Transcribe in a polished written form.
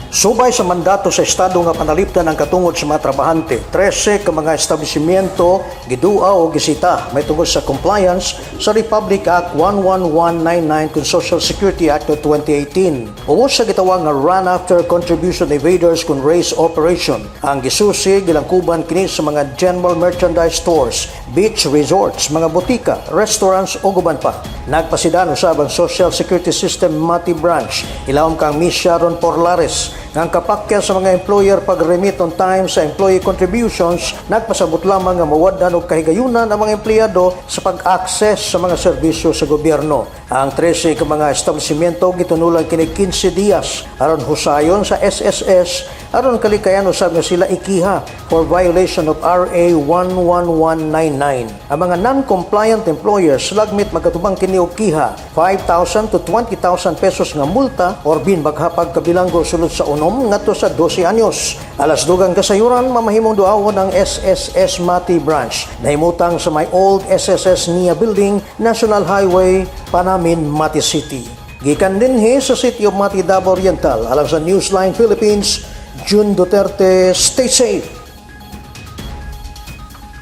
Subay sa mandato sa estado nga panalipdan ang katungod sa mga trabahante, 13 ka mga establishmento gidua o gisita may tungod sa compliance sa Republic Act 11199 kun Social Security Act of 2018. Ubos sa gitawag nga Run After Contribution Evaders kun RACE operation. Ang gisusi, gilangkuban kini sa mga general merchandise stores, beach resorts, mga botika, restaurants ug uban pa. Nagpasidan usab ang Social Security System Mati Branch ilawom kang Miss Sharon Porlares nga ang kapakya sa mga employer pag-remit on time sa employee contributions nagpasabot lamang nga mawaddan og kahigayunan ang mga empleyado sa pag-access sa mga serbisyo sa gobyerno. Ang 13 ka mga establishmento gitunulan kini 15 diyas aron husayon sa SSS aron kalikayan usab nga sila ikiha for violation of RA 11199. Ang mga non-compliant employers lagmit magatubang kini og kiha 5,000 to 20,000 pesos nga multa or bin maghapag kabilanggo sulod sa 6 ngadto sa 12 anyos. Alas dugang kasayuran, mamahimong duawon ang SSS Mati Branch. Nahimutang sa may old SSS NIA Building, National Highway, Panamin, Mati City. Gikan dinhi sa City of Mati, Davao Oriental, alang sa Newsline Philippines, June Duterte, stay safe.